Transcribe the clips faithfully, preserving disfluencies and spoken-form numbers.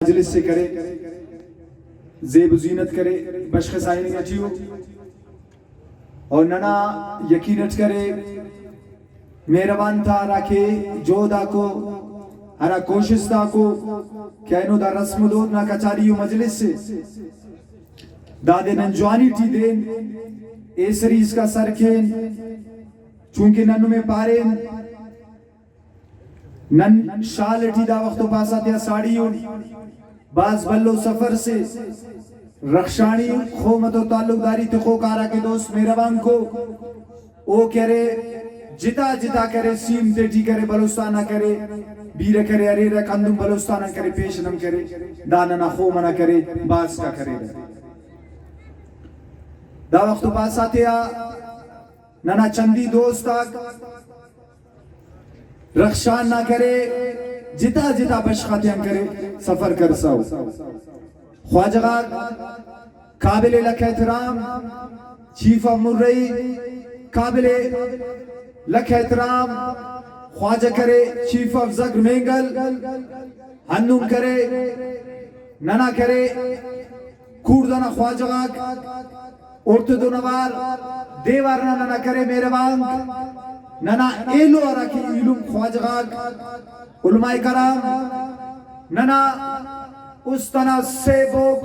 مجلس سے کرے، زیب و زینت کرے، بشخ سائننگ اٹی ہو۔ اور ننا یقین اٹ کرے، مہربان تا ہرا کہ جہد آکو، ہرا کوشست آکو کہ اینو دا رسم و دود نا کچاری و مجلس سے دادے نن جوانی ٹی دین، ایسری اسکا سر کین، چونکہ نن نمے پارین، نن شال ٹی دا وخت و پاس آتیا ساڑی ان، بھاز بھلو سفر سے رخشانی قوم تو تعلقداری تخوک آ ہرا کہ دوست مہربان کو، او کہ ارے جتا جتا کرے، سیم تیٹی کرے، بلوچستان نا کرے، بیرہ کرے، اریرہ کندن بلوچستان آن کرے، پیشن ہم کرے، دا ننا قوم ئنا کرے، باسک آ کرے۔ دا وخت و پاس آتیا ننا چندی دوست آک رخشان نا کرے، جتا جتا بشخ آتیان کرے، سفر کرسا ءُ۔ خواجہ غاک قابل لکھ احترام چیف آف مرئی، قابل لکھ احترام خواجہ کرے چیف آف زگرمینگل، ہندن کرے ننا کرے کوڑدہ نا خواجہ غاک، اوڑتے دن اوار دیوار نا ننا کرے مہربانک، ننا ایلو ہرا کہ ایلم خواجہ غاک، علماء کرام، ننا است انا سے بوک،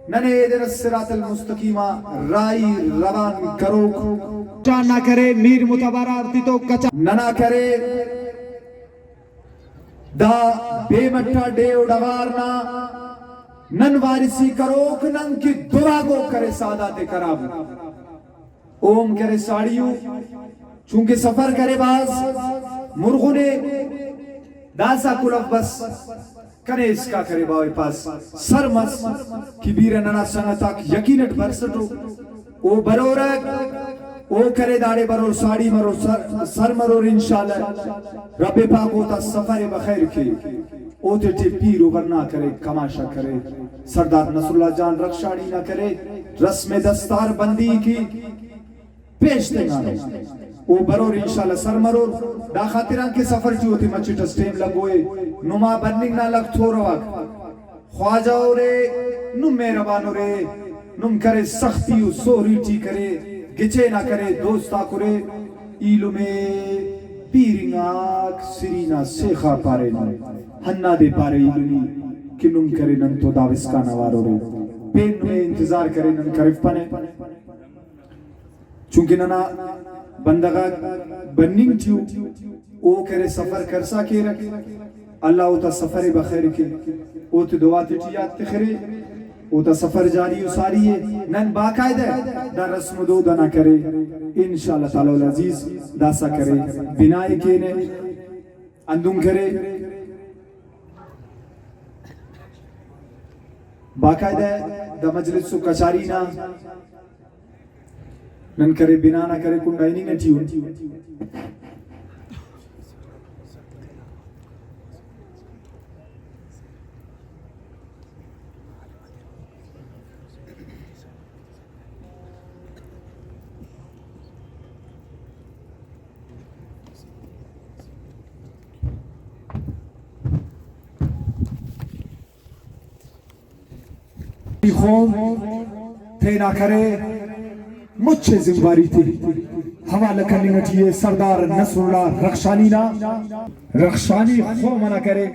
ننے ایدے الصراط المستقیم آ راہی روان کروک۔ چانا کرے میر متبر آرتی تو کچا۔ ننا کرے دا بے مٹا ڈیہہ و ڈغار نا نن وارثی کروک، نن کہ دراگو کرے سادات کرام۔ اوم کرے ساڑی ءُ، چونکہ سفر کرے بھاز مرغنے، داسا کلو بس کنے اسکا کرے باوہ پاس سر مس کہ بیرہ ننا سنگت آک یقین اٹ برسٹو۔ او برورک، او کرے داڑے برور، ساڑی مرور، سر، سر مرور انشاءاللہ۔ رب پاک اوتا سفر بخیر کے، اوتے ٹی پیر و ورنا کرے، کماشا کرے، سردار نصر اللہ جان رخشانی نا کرے رسم دستار بندی کی پیش تنگانو۔ او برور انشاءاللہ سر مرور، دا خاطران کہ سفر ٹی اوتے مچٹ اس ٹیم لگوئے، نما بننگ نا لگ تھورواک۔ خواجہ اُرے، نم مہربان اُرے، نم کرے سختی و سوری ٹی کرے، گچین آ کرے دوست آک اُرے، ایلم ءِ پیرنگ آک سری نا سیخا پارینو، ہندادے پارے ایلمی کہ نم کرے نن تو داوسکان اوار اُرے، پین نمے انتظار کرے نن کرفپنہ۔ چونکہ ننا بندغ آک بننگ ٹی ءُ، او کرے سفر کرسا کیرک، اللہ اوتا سفر ءِ بخیر کے، اوتے دعا تیٹی یات تخرے، اوتا سفر جاری و ساری ءِ۔ نن باقاعدہ دا رسم و دود انا کرے، انشاءاللہ تعالی العزیز داسا کرے بنا ءِ کینہ، ہندن کرے باقاعدہ دا مجلس و کچاری نا نن کرے بنا نا کرے کنڈا ہننگ ٹی اُن۔ قوم تینا کرے مچ ءِ ذمہ واری تے حوالہ کننگ ٹی ءِ سردار نصر اللہ رخشانی نا۔ رخشانی قوم انا کرے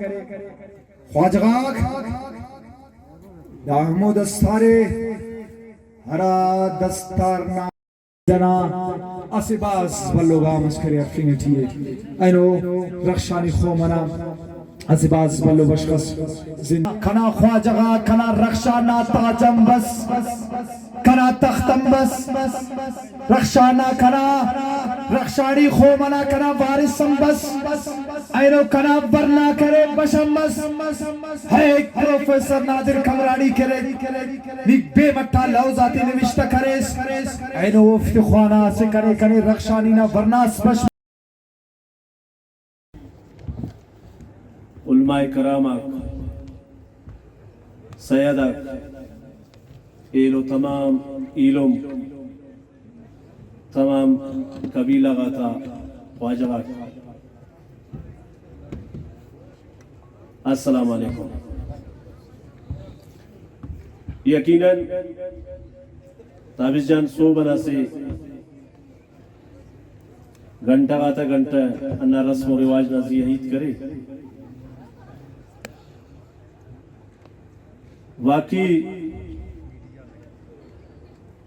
خواجہ غاک، دا ہمو دستارے ہرا دستار نا دنا اسہ بھاز بھلو گام اس کرے ہرفنگ ٹی ءِ۔ اینو رخشانی قوم انا اسہ بھاز بھلو بشخ اس زند۔ کنا خواجہ غا کنا رخشان نا تاج ہم بس، کنا تخت ہم بس، رخشان نا کنا، رخشانی قوم انا کنا وارث ہم بس، اینو کنا ورنا کرے بش ہم بس۔ ہے پروفیسر نادر کمرانی کرے۔ نی بے مٹا لوز آتے نوشتہ کریس، اینو اوفتے خوانا اسہ کنے کنے رخشانی نا ورناس بش۔ علماء کرام آک، سید آک، ایلو تمام ایلم، تمام قبیلہ غاتا خواجہ غاک، السلام علیکم۔ یقیناً تابش جان صوب انا سے گھنٹہ غاتا گھنٹہ ہندا رسم و رواج نا زی آ ہیت کرے۔ واقعی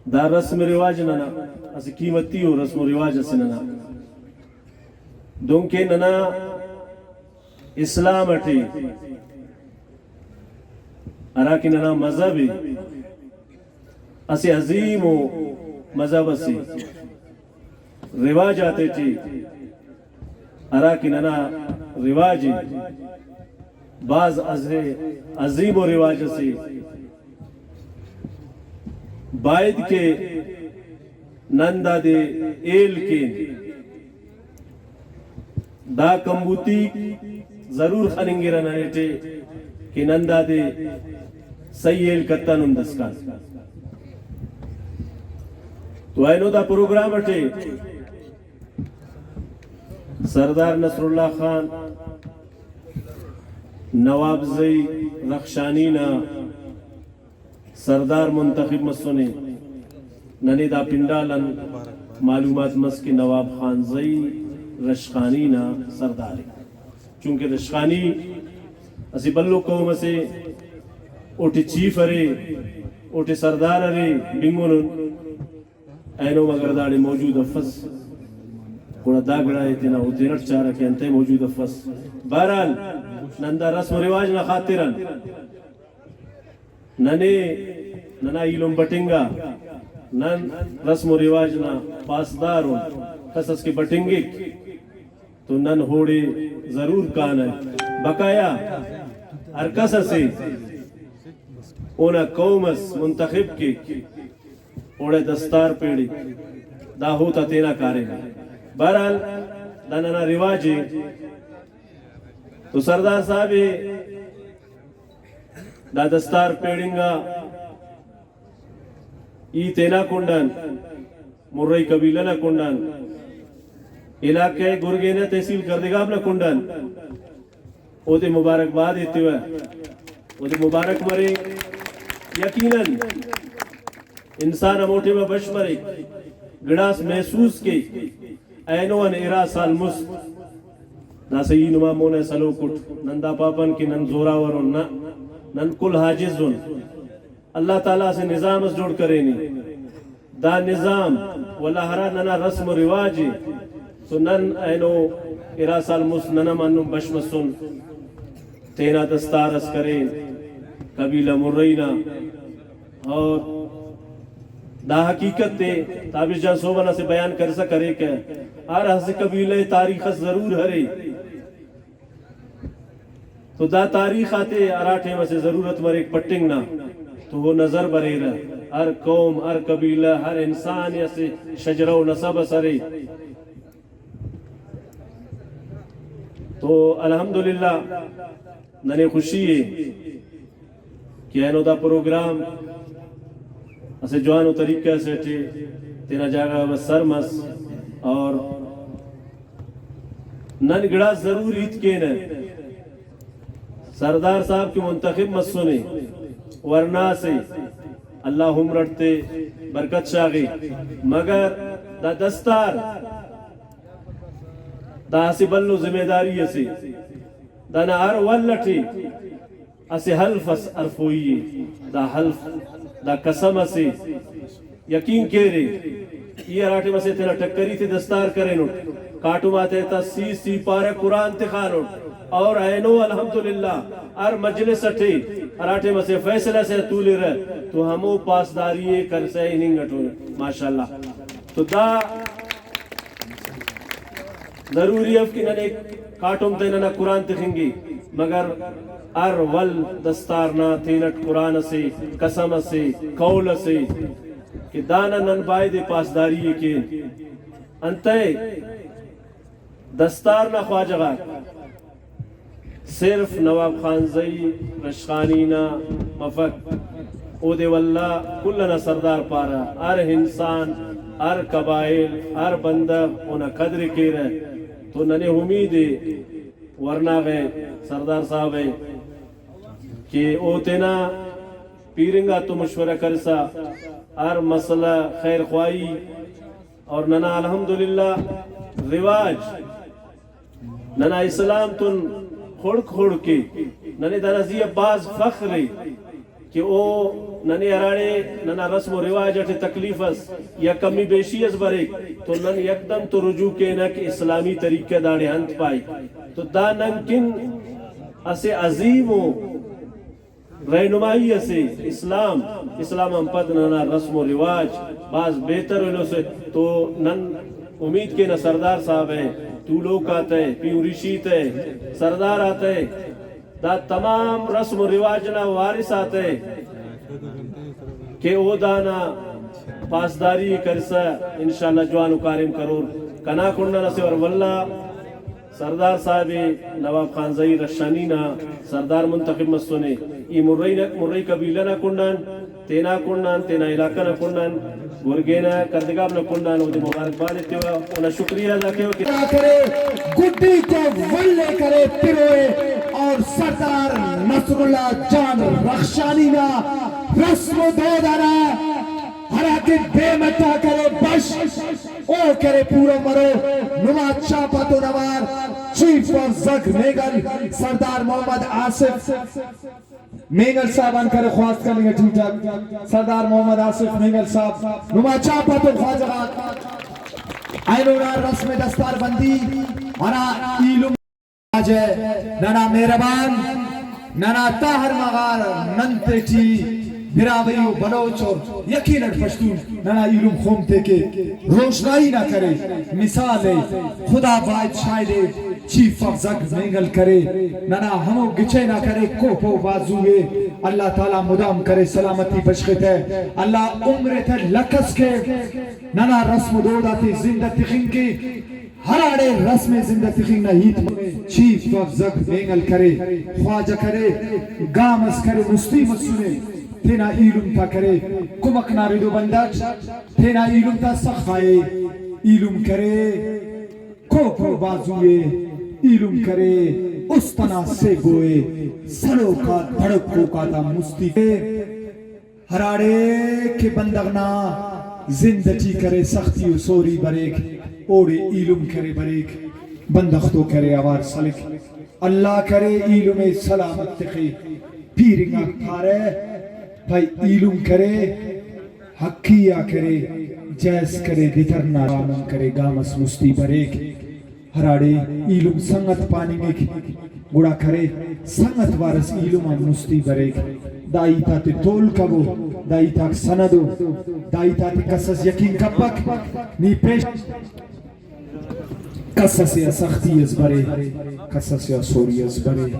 دا رسم رواج ننا اسہ قیمتی و رسم و رواج اسے ننا، دنکہ ننا اسلام اٹی ہرا کہ ننا مذہب ءِ، اسہ عظیم ءُ مذہب اسے، رواج آتیٹی ہرا کہ ننا رواج ءِ، بھاز اسہ عظیم ءُ رواج اسے، باید کہ نن دادے ہیل کین۔ دا کمبوتیک ضرور خننگرہ ننے ٹی کہ نن دادے صحیح ہیل کتنن داسکان۔ تو اینو دا پروگرام اٹی سردار نصراللہ خان نوابزئی رخشانی نا سردار منتخب مسنے۔ ننے دا پنڈال آن معلومات مس کہ نواب خان زئی رشخانی نا سردار ءِ، چونکہ رشخانی اسہ بھلو قوم اسے، اوٹی چیف ارے، اوٹی سردار ارے، بنگنن۔ اینو مگر داڑے موجود افس، گڑا دا گڑا ءِ تینا او تینٹ چارہ کہ انتئے موجود افس۔ بہرحال، نن دا رسم و رواج نا خاطر آن ننے ننا ایلم بٹنگا، نن رسم و رواج نا پاسدار ان، کس اس کہ بٹنگک تو نن اوڑے ضرور کانہ۔ بقایا ہر کس اسے اونا قوم اس منتخب کیک، اوڑے دستار پیڑک، دا ہوتا تینا کاریم ءِ۔ بہرحال دا ننا رواج ءِ۔ تو سردار صاحب ءِ دا دستار پیڑنگا ای تینا کنڈان، مرئی قبیلہ نا کنڈان، علاقہ گرگینہ تحصیل کردگاب نا کنڈان اودے مبارکباد ایتیوہ، اودے مبارک مرے۔ یقیناً انسان ہمو ٹائم آ بش مریک، گڑاس محسوس کیک، اینو آن ارا سال مست داسہ ای نما مون ءِ سلوک اٹ، نن دا پاپن کہ نن زوراور ان، نہ، نن کل عاجز ان۔ اللہ تعالیٰ اسہ نظام اس جوڑ کرینے، دا نظام ولا ہرا ننا رسم و رواج ءِ، تو نن اینو ارا سال مست نن ہم ہندن بش مسن، تینا دستار اس کرین قبیلہ مرئی نا۔ اور دا حقیقت ءِ تابش جان صوب انا اسہ بیان کرسا کریکہ، ہر اسہ قبیلہ ءِ تاریخ اس ضرور ارے، تو دا تاریخ آتے ہرا ٹائم اسہ ضرورت مریک پٹنگ نا تو او نظر بریرہ۔ ہر قوم، ہر قبیلہ، ہر انسان ءِ اسہ شجرہ و نسب اس ارے۔ تو الحمدللہ ننے خوشی ءِ کہ اینو دا پروگرام اسہ جوانو طریقہ سے ٹی تینا جاگہ غا سر مس، اور نن گڑاس ضرور ہیت کینہ، سردار صاحب کہ منتخب مسنے، ورنا سے اللہ عمر اٹ تے برکت شاغے، مگر دا دستار دا اسہ بھلو ذمہ داری اسے، دانا ہر ول اٹی اسہ حلف اس ہرفوئی ءِ۔ دا حلف، دا قسم اسے، یقین کیرے، ای ہرا ٹائم اسے تینا ٹکری تے دستار کرینٹ، کاٹم آتے تا سی سی پارہ قرآن تخانٹ، اور اینو الحمدللہ ہر مجلس اٹی ہرا ٹائم اسے فیصلہ سے تولیرہ تو ہمو پاسداری ءِ کرسہ ہننگ اٹو، ماشاءاللہ۔ تو دا ضروری اف کہ ننے کاٹم تے ننا قرآن تخنگے، مگر ہر ول دستار نا تینٹ قرآن اسے، قسم اسے، قول اسے کہ دانا نن بایدے پاسداری ءِ کین۔ انتئے دستار نا خواجہ غاک صرف نواب خان زئی رشخانی نا مفک، اودے ولدا کل ئنا سردار پارہ، ہر انسان، ہر قبائل، ہر بندغ اونا قدر ءِ کیرہ۔ تو ننے امید ءِ ورنا غا سردار صاحب ءِ کہ او تینا پیرنگا تو مشورہ کرسا ہر مسئلہ خیر خواہی اور ننا الحمدللہ رواج ننا اسلام تون خڑک خڑک ءِ۔ ننے دانا زی آ بھاز فخر ءِ کہ او ننے ہراڑے ننا رسم و رواج اٹی تکلیف اس یا کمی بیشی اس بریک تو نن یکدم تو رجوع کینہ کہ اسلامی طریقہ داڑے انت پائک۔ تو دا نن کن اسہ عظیم و رہنمائی اسے۔ اسلام، اسلام آن پد ننا رسم و رواج بھاز بہتر ایلو سے۔ تو نن امید کینہ سردار صاحب ءِ، تولوک آتہ، پیہن ریشیت ءِ، سردار آتہ، دا تمام رسم و رواج نا وارث آتہ کہ او دانا پاسداری کرسا انشاءاللہ جوانو کاریم کرور۔ کنا کنڈ آن اسہ وار ولدا سردار صاحب ءِ، نواب خان زئی رخشانی نا سردار منتخب مسنے۔ ای مرئی نا، مرئی قبیلہ نا کنڈ آن، تینا کنڈ آن، تینا علاقہ نا کنڈ آن، گرگین ءِ کردگاب نا کنڈ آن اودے مبارکباد ایتیوہ، اونا شکریہ ادا کیوہ کہ کرے، گڈی کو ولے کرے پروئے اور سردار نصر اللہ جان رخشانی نا رسم و دود آنا ہرا کہ بے مٹا کرے بش۔ او کرے پورو مرو۔ نما چاپاتون اوار چیف آف زگ مینگل سردار محمد آصف مینگل صاحب آن کرے خواست کننگ ٹی۔ سردار محمد آصف مینگل صاحب نما چاپاتون خواجہ غاک اینو نا رسم دستار بندی ہرا ایلم واجہ ننا مہربان، ننا تاہر مغار، نن تیٹی براہوئی و بلوچ اور یقیناً پشتون ننا ایلم خوم تیکے روشنائی نا کرے، مثال ءِ، خدا باعد شاہد ءِ، چیف آف زگ مینگل کرے، ننا ہمو گچین آ کرے، کوپہ و بازو ءِ، اللہ تعالیٰ مدام کرے سلامتی بشخ تہ، اللہ عمر تہ لکھ اس کے، ننا رسم و دود آتے زندہ تخنگ کے، ہراڑے رسم ءِ زندہ تخنگ نا ہیت م-، چیف آف زگ مینگل کرے، خواجہ کرے، گام اس کرے، مستی مسنے، تینا ایلم تا کرے، کمک نا ردو بندٹ، تینا ایلم تا سخا ءِ، ایلم کرے، کوکو بازو ءِ، ایلم کرے، است انا سیبو ءِ، سلوک آ دڑکوک آتا مستی ءِ۔ ہراڑے کہ بندغ نا زند اٹی کرے سختی و سوری بریک، اوڑے ایلم کرے بریک، بندغ تو کرے اوار سلک۔ اللہ کرے ایلم ءِ سلامت تخے۔ پیر انگاک پارہ، پائے ایلم کرے، حقی آ کرے، جائز کرے، دتر نا رامن کرے، گام اس مستی بریک۔ ہراڑے ایلم سنگت پاننگک، گڑا کرے سنگت وارس ایلم آن مستی بریک۔ دا ہیت آتے تول کبو، دا ہیت آک سند ءُ، دا ہیت آتے کس اس یقین کپک۔ نی پیش کس اسے آ سختی اس برے، کس اسے آ سوری اس برے۔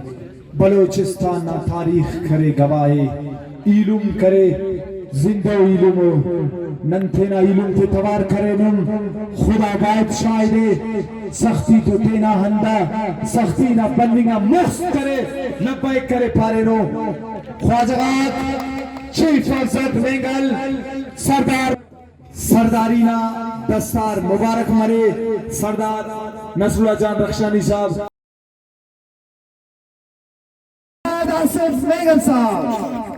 بلوچستان نا تاریخ کرے گواہ ءِ، ایلم کرے زندہ ءُ ایلم ءُ۔ نن تینا ایلم تے توار کرینن، خدا باید شاہد ءِ، سختی تو تینا ہندا، سختی نا بننگ آ مست کرے، لبیک کرے پارینو۔ خواجہ غاک، چیف آف زد مینگل، سردار، سرداری نا دستار مبارک مرے سردار نصراللہ جان رخشانی صاحب۔ آصف مینگل صاحب۔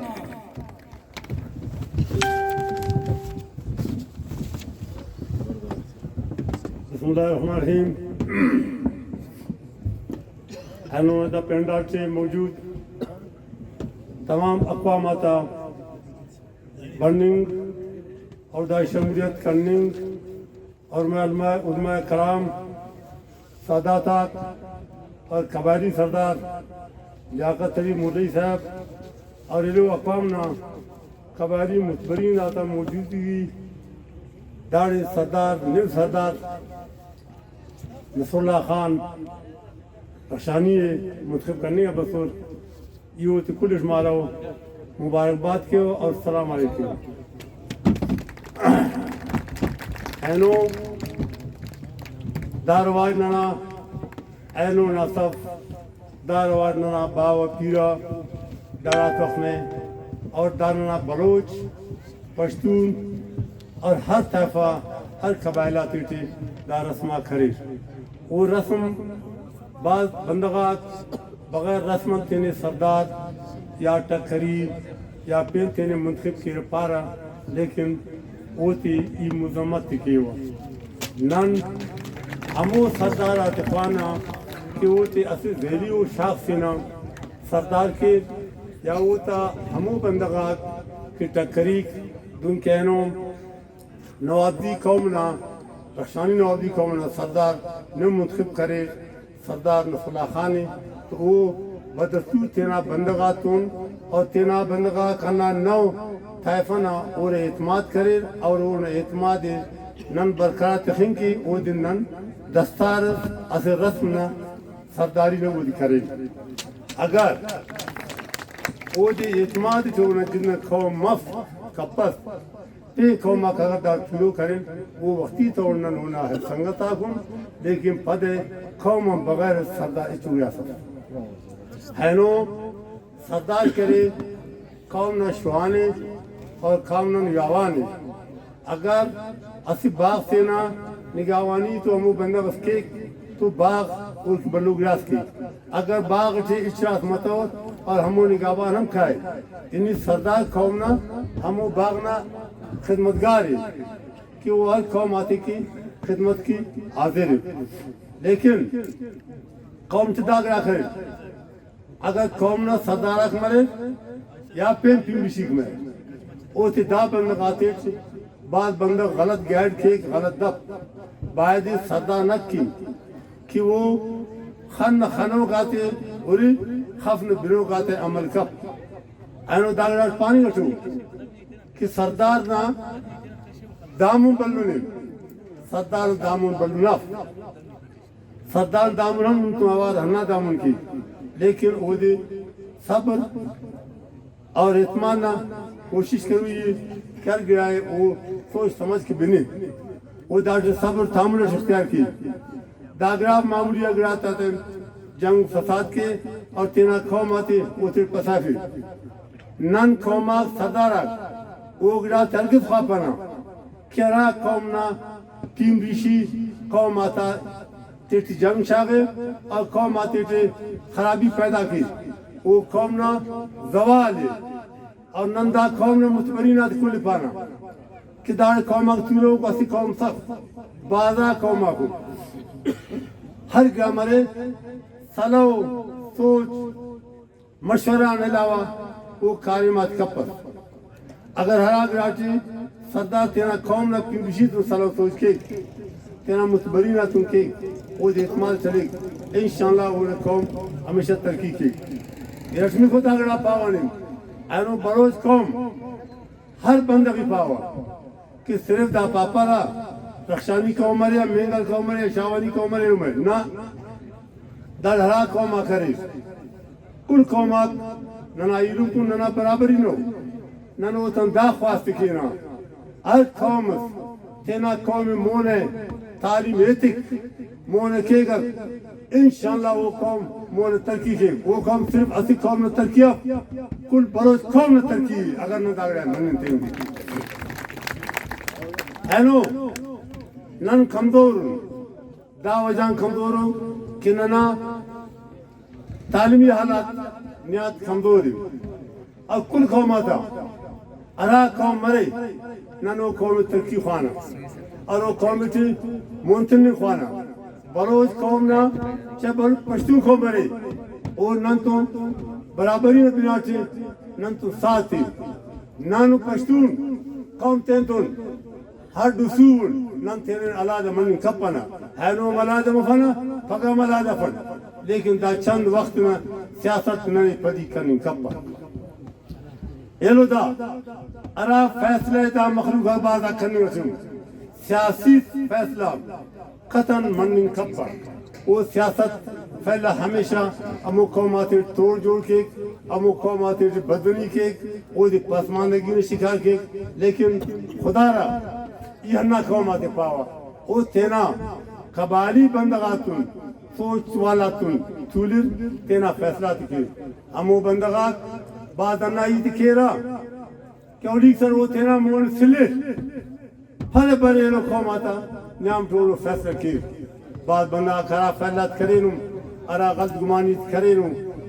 بسم اللہ الرحمن الرحیم۔ اینو دا پنڈال ٹی موجود تمام اقوام آتا بننگ اور دا شمولیت کننگ اور میں علماء، علماء کرام، سادات آک اور قبائلی سردار لیاقت علی مولوی صاحب اور ایلو اقوام نا قبائلی متبرین آتا موجودگی، داڑے سردار، نیم سردار نصراللہ خان رخشانی ءِ منتخب کننگ آ بسر۔ ای اوتے کل اٹ مالو مبارکباد کیو اور سلام علیکم۔ اینو دا رواج ننا اینو نا سف، دا رواج ننا باوہ پیرا داڑا تخنے اور دا ننا بلوچ، پشتون اور ہر طائفہ، ہر قبائل آتیٹی دا رسم آک اریر۔ او رسم بھاز بندغ آک بغیر رسم آن تینے سردار یا ٹکری یا پین تینے منتخب کیرہ پارہ، لیکن اوتے ای مذمت تے کیوہ۔ نن ہمو سردار آتے خوانہ کہ اوتے اسہ ذہنی و شاخ سے نا سردار کیر، یا اوتا ہمو بندغ آک کہ ٹکریک، دنکہ اینو نوابزی قوم نا، رخشانی نوابزی قوم نا سردار نم منتخب کریر، سردار نصراللہ خان ءِ، تو او بدستور تینا بندغ آتون اور تینا بندغ آک ہندا نو طائفہ نا اوڑے اعتماد کریر اور اونا اعتماد ءِ نن برقرار تخنگ کہ اودے نن دستار اس اسہ رسم نا سرداری نا اودے کرین۔ اگر اودے اعتماد ٹی اونا جند آ قوم مف کپس، پین قوم آک اگر دا تولوک ارین، او وختی تو نن اونا سنگت آکن، لیکن پد قوم آن بغیر سردار ہچو ریاست۔ اینو سردار کرے قوم نا شوان ءِ اور قوم نا نگاوان ءِ۔ اگر اسہ باغ تینا نگاوانی تو ہمو بندغ اس کیک تو باغ اوفک بھلو گڑاس کیک۔ اگر باغ ٹی ہچ راس متو اور ہمو نگاوان ہم کائے، یعنی سردار قوم نا ہمو باغ نا خدمتگار ءِ کہ او ہر قوم آتے کہ خدمت کہ حاضر ءِ۔ لیکن قوم تے دا گڑا کرے، اگر قوم نا سردار آک مریر یا پین پنبشیک مریر، اوتے دا بندغ آتیٹ بھاز بندغ غلط گائیڈ کیک، غلط دپ۔ باید ءِ سردار نک کن کہ او خن نا خنوک آتے ہُرِ، خف نا بنوک آتے عمل کپ۔ اینو دا گڑاٹ پاننگ اٹو کہ سردار نا دامون بھلن ءِ، سردار نا دامون بھلن اف۔ سردار دامون ہم نمتون اوار ہندا دامون کے، لیکن اودے صبر اور اعتماد نا کوشش کروئی ءِ کہ ہر گڑا ءِ او سوچ سمجھ کے بنے، او داٹی صبر تحمل اٹ اختیار کے۔ دا گڑا معمولی آ گڑاتے جنگ فساد کے اور تینا قوم آتے اوتے پسافے۔ نن قوم آک سردار آک او گڑاتے ہرگز خواپنہ کہ ہرا قوم نا پنبشی قوم آتا تیٹی جنگ شاغے اور قوم آتیٹی خرابی پیدا کے، او قوم نا زوال ءِ۔ اور نن دا قوم نا متبرین آتے کل ءِ پانہ کہ داڑے قوم آک تولوک اسہ قوم سخت بھازا قوم آکو ہر گڑا مرے سلو سوچ مشورہ آن علاوہ او کاریم آتے کپر۔ اگر ہرا گڑاٹی سردار تینا قوم نا پنبشی تون سلو سوچ کیک، تینا متبرین آتون کیک، اودے اعتماد چلیک، انشاءاللہ اونا قوم ہمیشہ ترقی کیک۔ ارٹمیکو دا گڑا پاوہ نن، اینو بلوچ قوم ہر بندغ ءِ پاوہ کہ صرف دا پاپرا رخشانی قوم ارے یا مینگل قوم ارے یا شاہوانی قوم ارے، نہ، دا ہرا قوم آک اریر، کل قوم آک ننا ایلم کن ننا برابری نو۔ نن اوتان دا خواست کینہ، ہر قوم اس تینا قوم ءِ مون ءِ تعلیم ایتک، مون ءِ کیگک، انشاءاللہ او قوم مون ءِ ترقی کیک۔ او قوم صرف اسہ قوم نا ترقی اف، کل بلوچ قوم نا ترقی ءِ، اگر نن دا گڑا مننگ تینگے۔ اینو نن کمزور ان، دا وجہ آن کمزور ان کہ ننا تعلیمی حالات نہایت کمزور ءِ۔ اور کل قوم آتا ہرا قوم مرے، نن او قوم ءِ ترقی خوانہ اور او قوم ٹی مون تننگ خوانہ۔ بلوچ قوم نا چہ بل-، پشتون قوم مرے، او نن تو برابری نا بنا ٹی نن تو ساتھ ءِ۔ نن پشتون قوم تینتون ہر ڈسون نن تینے العاہدہ مننگ کپنہ، اینو ہم العاہدہ مفنہ، پگہ ہم العاہدہ افن، لیکن دا چند وخت نا سیاست ننے پدی کننگ کپہ۔ ایلو دا ہرا فیصلہ ءِ دا مخلوق آ بھاز آ کننگ اٹی، سیاسی فیصلہ قطعاً مننگ کپک۔ او سیاست فیلہ ہمیشہ ہمو قوم آتیٹ توڑ جوڑ کیک، ہمو قوم آتیٹ بدنی کیک، اودے پسماندگی نا شکار کیک۔ لیکن خدا را ای ہندا قوم آتے پاوہ، او تینا قبائلی بندغ آتون، سوچ والاتون تولر، تینا فیصلہ آتے کیر۔ ہمو بندغ آک بھاز ہندا ہیت کیرہ۔ کہ اولیک سر او تینا مون سلے، پد برے ایلو قوم آتا نیام ٹولو فیصلہ کیر۔ بھاز بندغ آک ہرا فیلات کرینو، ہرا غلط گمانیت کرینو،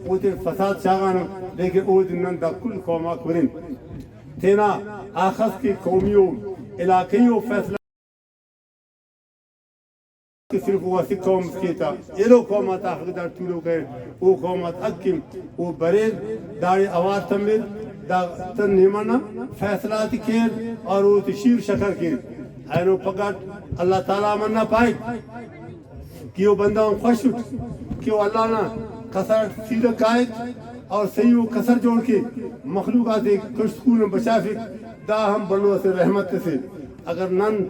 اوتے فساد شاغانو، لیکن اودے نن دا کل قوم آک ہرن۔ تینا آخس کہ قومی و علاقائی و فیصلہ کہ صرف او اسہ قوم اس کے تا، ایلو قوم آتا حقدار تولوک ءِ، او قوم آتا حق ءِ، او بریر، داڑے اوار تمر، دا تن نیمہ نا فیصلہ آتے کیر اور اوتے شیر شکر کیر۔ اینو پگہ اللہ تعالیٰ منا پائک کہ او بندغ آن خوش اٹ کہ او اللہ نا کسر سیدھا کائک اور صحیح او کسر جوڑ کے مخلوق آتے کشت خون بچافک۔ دا ہم بھلو اسہ رحمت اسے۔ اگر نن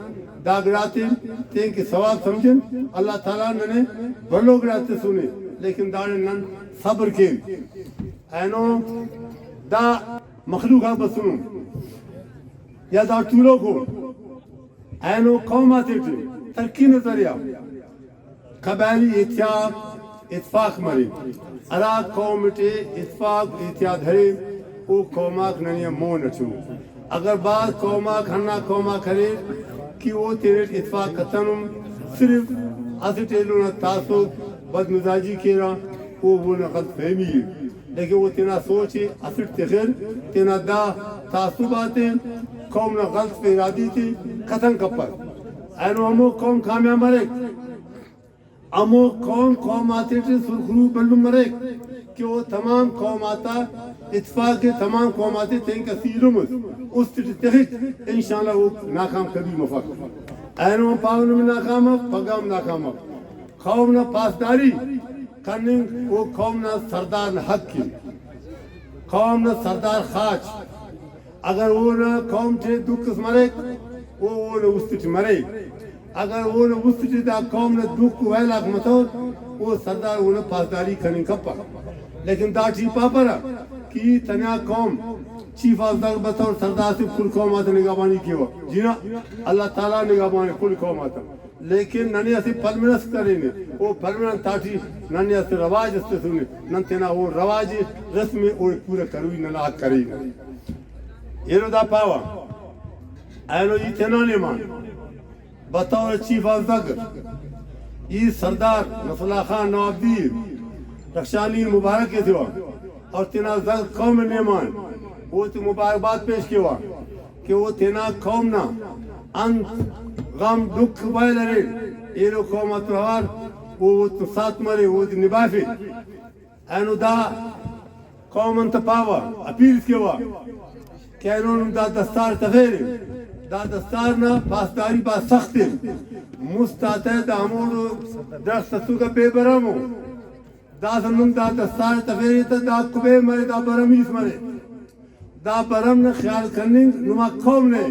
دا گڑاتے تینکہ ثواب سمجھن، اللہ تعالیٰ ننے بھلو گڑاتے تسنے، لیکن داڑے نن صبر کین۔ اینو دا مخلوق آک بسنو یا دا تولوکو اینو قوم آتیٹی ترقی نا ذریعہ قبائلی اتحاد، اتفاق مرے۔ ہرا قوم ٹی اتفاق، اتحاد ارے، او قوم آک ننے آن مون اٹی ءُ۔ اگر بھاز قوم آک ہندا قوم آک ارے کہ او تینٹ اتفاق کتنن، صرف اسٹ ایلو نا تعصب، بدمزاجی کیرہ، او اونا غلط فہمی ءِ۔ لیکن او تینا سوچ ءِ اسٹ تخر، تینا دا تعصب آتے قوم نا غلط ارادی تے ختم کپک۔ اینو ہمو قوم کامیاب مریک۔ ہمو قوم، قوم آتیٹی سرخرو بھلن مریک کہ او تمام قوم آتا اتفاق ءِ، تمام قوم آتے تینکہ اسہ ایلم اس، است ٹی تخک، انشاءاللہ او ناکام کبھی مفک۔ اینو ہم پاوہ نمے ناکام اف، پگہ ہم ناکام اف۔ قوم نا پاسداری کننگ او قوم نا سردار نا حق ءِ۔ قوم نا سردار خاچ۔ اگر اونا قوم ٹی دکھ اس مریک، او اونا است ٹی مرے۔ اگر اونا است ٹی دا قوم نا دکھ ویل آک متور، او سردار اونا پاسداری کننگ کپک۔ لیکن داٹی پاپرہ کہ ای تنیا قوم، چیف آف زگ بتور سردار صرف کل قوم آتا نگہبانی کیوہ۔ جی نا، اللہ تعالیٰ نگہبان ءِ کل قوم آتا۔ لیکن ننے اسہ پلمنس کرینے، او پلمن آن تاٹی ننے اسہ رواج اس تسنے، نن تینا او رواج ءِ، رسم ءِ، اوڑے پورہ کروئی، ننا حق کرینے۔ ایلو دا پاوہ، اینو ای تینا نیمان بطور چیف آف زگ ای سردار نصر اللہ خان نوابزی رخشانی مبارک ایتیوہ اور تینا زگ قوم نیمان اوتے مبارکباد پیش کیوہ۔ کہ او تینا قوم نا انت غم ڈکھ ویل اریر، ایلو قوم آتون اوار او اوتون ساتھ مرے، اودے نبھافے۔ اینو دا قوم آن تہ پاوہ، اپیل کیوہ کہ اینو نم دا دستار تفیرے، دا دستار نا پاسداری بھاز سخت ءِ۔ مست آتہ دا ہموڑو درخت اسکہ بے برم ءُ۔ داسہ نم دا دستار تفیرے تہ دا کبے مرے، دا برم ہیس مرے۔ دا برم نا خیال کننگ نما قوم نے۔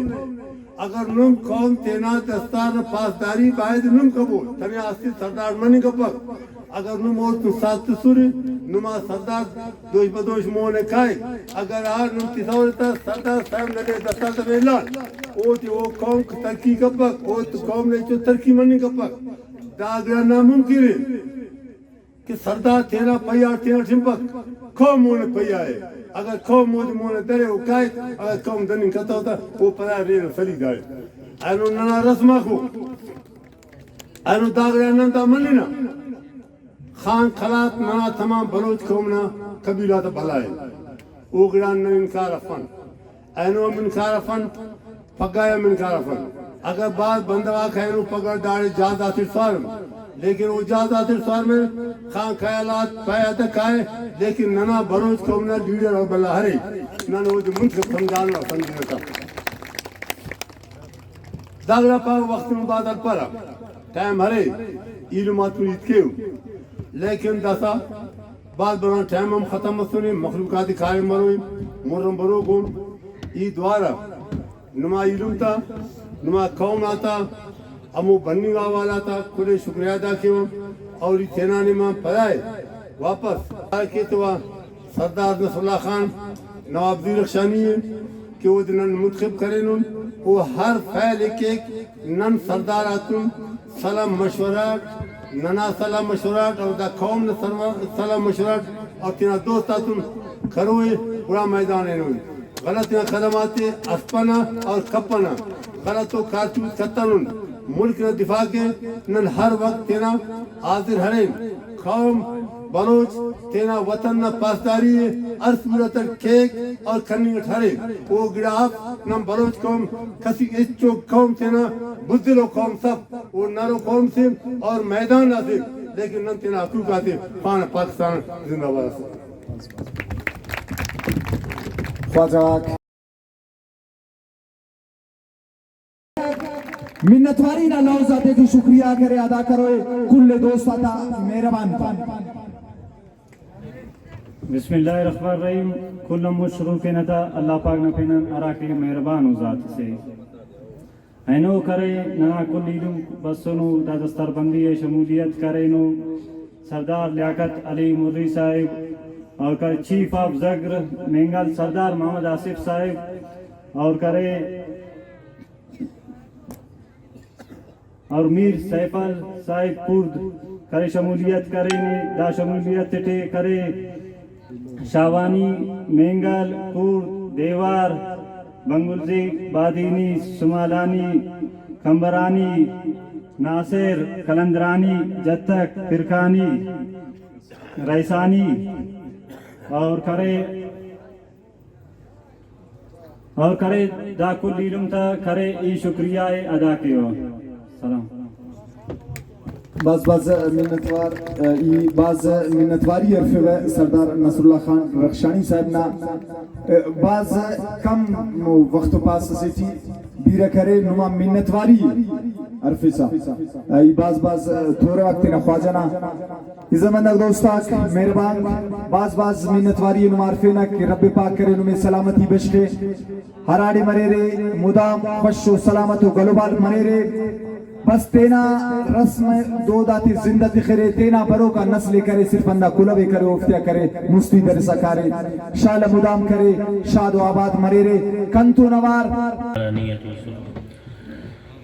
اگر نم قوم تینا دستار نا پاسداری باید نم کبو، تنیا اسہ سردار مننگ کپک۔ اگر نم اوڑتون ساتھ تسرے، نما سردار دوش بدوش مون ءِ کائک۔ اگر آ نم تسورے تہ سردار صاحب ننے دستار تفیلان، اوٹی او قوم ترقی کپک، او قوم نے چو ترقی مننگ کپک۔ دا گڑا ناممکن ءِ۔ کہ سردار تینا پہیہ آ تینا ٹھنپک، قوم اونا پہیہ ءِ۔ اگر قوم اودے مونا درے او کائک، اگر قوم دننگ کتو تہ او پدا رے نا سلیگا ءِ۔ اینو ننا رسم آکو، اینو دا گڑا نن دا مننہ۔ خان قلات ننا تمام بلوچ قوم نا قبیلہ تا بھلا ءِ۔ او گڑا نن انکار افن۔ اینو ہم انکار افن، پگہ ہم انکار افن۔ اگہ بھاز بندغ آک اینو پگہ داڑے جہاز آتیٹ سوارن، لیکن او جہاز آتیٹ سوار مر، خان خیالات پائے آ تہ کائے، لیکن ننا بلوچ قوم نا لیڈر اور بھلا ارے، نن اودے منتخب سمجھانو، سمجھنہ تا۔ دا گڑا پاوہ وخت نم بھاز ہلپرہ، ٹائم ارے، ایلم آتون ہیت کیو، لیکن داسہ بھاز بران ٹائم ہم ختم مسنے، مخلوق آتے کاریم مروئے، مر ہم بروک ان۔ ای دوارہ نما ایلم تا، نما قوم آتا، ہمو بننگ آ والا تا کل ئے شکریہ ادا کیوہ۔ اور ای تینا نیمان پدا ئے واپس کیتوہ سردار نصر اللہ خان نوابزی رخشانی ءِ کہ اودے نن منتخب کرینن۔ او ہر فعل ءِ کیک، نن سردار آتون سلاہ مشورہ اٹ، ننا سلاہ مشورہ اٹ اور دا قوم نا سروا-، سلاہ مشورہ اٹ اور تینا دوست آتون کروئے، گڑا میدان اینوئے۔ غلط نا قدم آتے اسپنہ اور کپنہ، غلط و کارتوس کتنن۔ ملک نا دفاع کے نن ہر وخت تینا حاضر ہرین۔ قوم بلوچ تینا وطن نا پاسداری ءِ ہر صورت اٹ کیک اور کننگ اٹ ارے۔ او گڑا اف، نن بلوچ قوم کسی ہچو قوم تینا بزلو قوم سف، او نرو قوم سے اور میدان آتے، لیکن نن تینا حقوق آتے پانہ۔ پاکستان زندہ باد۔ خواجہ غاک۔ منتواری نا لوز آتیٹی شکریہ کرے، ادا کروئے کل دوست آتا، مہربان۔ بسم اللہ الرحمن الرحیم۔ کل آن مچ شروع کینہ تا اللہ پاک نا پن آن، ہراکہ مہربان ءُ ذات سے۔ اینو کرے ننا کل ایلم بسنو، دا دستار بندی ءِ شمولیت کرینو سردار لیاقت علی مری صاحب، اور کرے چیف آف زگر مینگل سردار محمد آصف صاحب، اور کرے اور میر سیفل صاحب کرد کرے شمولیت کرینے۔ دا شمولیت ٹی کرے شاہوانی، مینگل، کرد، دیوار، بنگلزی، بادینی، سمالانی، کمبرانی، ناصر، قلندرانی، جتک، پرکانی، رئیسانی اور کرے اور کرے دا کل ایلم تا کرے ای شکریہ ءِ ادا کیو۔ سلام۔ بھاز بھاز منتوار، ای بھاز منتواری ہرفیوہ سردار نصر اللہ خان رخشانی صاحب نا، بھاز کم وخت و پاس اسے ٹی بیرہ کرے نما منتواری ہرفسا۔ ای بھاز بھاز تورہ غاک تینا خواجہ نا۔ عزت مند آک دوست آک مہربان، بھاز بھاز منت واری ءِ نما ہرفینہ کہ رب پاک کرے نمے سلامتی بخشے، ہراڑے مریرے مدام خوش و سلامت و گل و بال مریرے۔ بس تینا رسم دود آتے زندہ تخرے، تینا بروکا نسل ءِ کرے، صرف ہندا کلہو ءِ کرے، اوفتیا کرے مستی درسا کارے، شالہ مدام کرے، شاد و آباد مریرے۔ کنتون اوار۔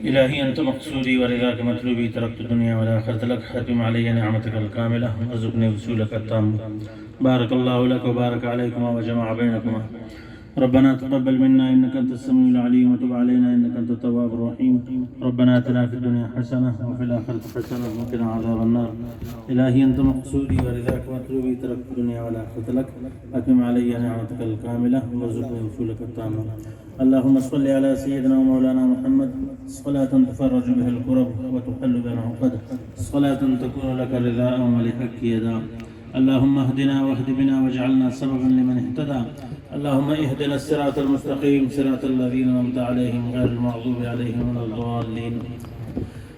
الہی أنت مقصودي ورضاك مطلوبي، تركت الدنيا والآخرة لك، أتمم علي نعمتك الكاملة وارزقني وصولك التامة. بارك الله لك وبارك عليكما وجمع بينكما. ربنا تقبل منا إنك أنت السميع العليم وتب علينا إنك أنت التواب الرحيم. ربنا آتنا في الدنيا حسنة وفي الآخرة حسنة وقنا عذاب النار. إلهي أنت مقصودي ورضاك مطلوبي، تركت الدنيا والآخرة لك، أتمم علي نعمتك الكاملة وارزقني وصولك التامة. اللهم صل على سيدنا ومولانا محمد صلاة تفرج بها الكرب وتحل بها العقد، صلاة تكون لك رضاء ولحق يدا. اللهم اهدنا واهد بنا واجعلنا سببا لمن اهتدى. اللهم اهدنا الصراط المستقيم، صراط الذين أنعمت عليهم غير المغضوب عليهم ولا الضالين.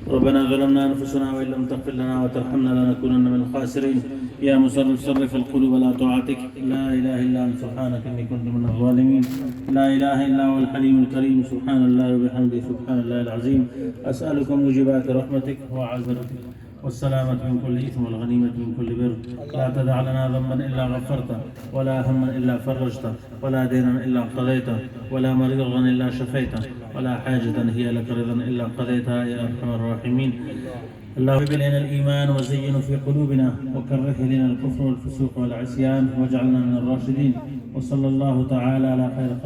ربنا ظلمنا أنفسنا وإن لم تغفر لنا وترحمنا لنكونن من الخاسرين. يا مصرف صرف القلوب على طاعتك. لا إله إلا أنت سبحانك إني كنت من الظالمين. لا إله إلا هو الحليم الكريم. سبحان الله وبحمده، سبحان الله العظيم. أسألك موجبات رحمتك وعافيتك والسلامة من كل إثم والغنيمة من كل بر. لا تدع لنا ذنبا إلا غفرته ولا هما إلا فرجته ولا دينا إلا قضيته ولا مريضا إلا شفيته ولا حاجة هي لك رضا إلا قضيتها يا أرحم الراحمين. اللهم حبب إلينا الإيمان وزينه في قلوبنا وكره إلينا الكفر والفسوق والعصيان واجعلنا من الراشدين. وصلى الله تعالى على خير خلقه